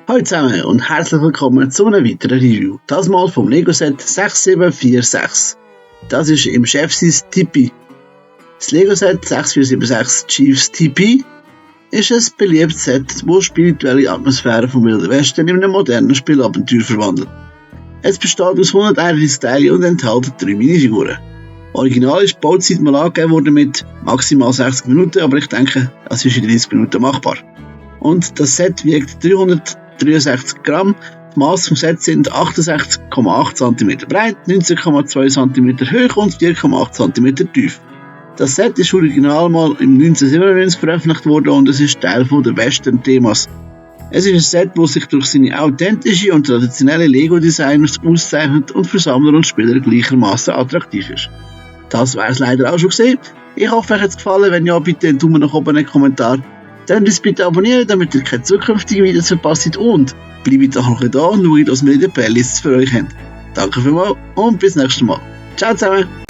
Hallo zusammen und herzlich willkommen zu einem weiteren Review. Das mal vom Lego-Set 6746. Das ist im Chefsize Tepee. Das Lego-Set 6476 Chiefs Tepee ist ein beliebtes Set, das spirituelle Atmosphäre vom Wilden Westen in einem modernen Spielabenteuer verwandelt. Es besteht aus 131 Teilen und enthält 3 Minifiguren. Original ist die Bauzeit mal angegeben worden mit maximal 60 Minuten, aber ich denke, das ist in 30 Minuten machbar. Und das Set wiegt 363 Gramm, die Maße vom Set sind 68,8 cm breit, 19,2 cm hoch und 4,8 cm tief. Das Set ist original mal im 1997 veröffentlicht worden und es ist Teil der Western-Themas. Es ist ein Set, das sich durch seine authentische und traditionelle Lego-Designs auszeichnet und für Sammler und Spieler gleichermaßen attraktiv ist. Das wäre es leider auch schon gesehen. Ich hoffe, euch hat es gefallen. Wenn ja, bitte einen Daumen nach oben, einen Kommentar. Dann uns bitte abonnieren, damit ihr keine zukünftigen Videos verpasst und bleibt auch noch da und schaut, was wir in der Playlists für euch haben. Danke vielmals und bis nächstes Mal. Ciao zusammen!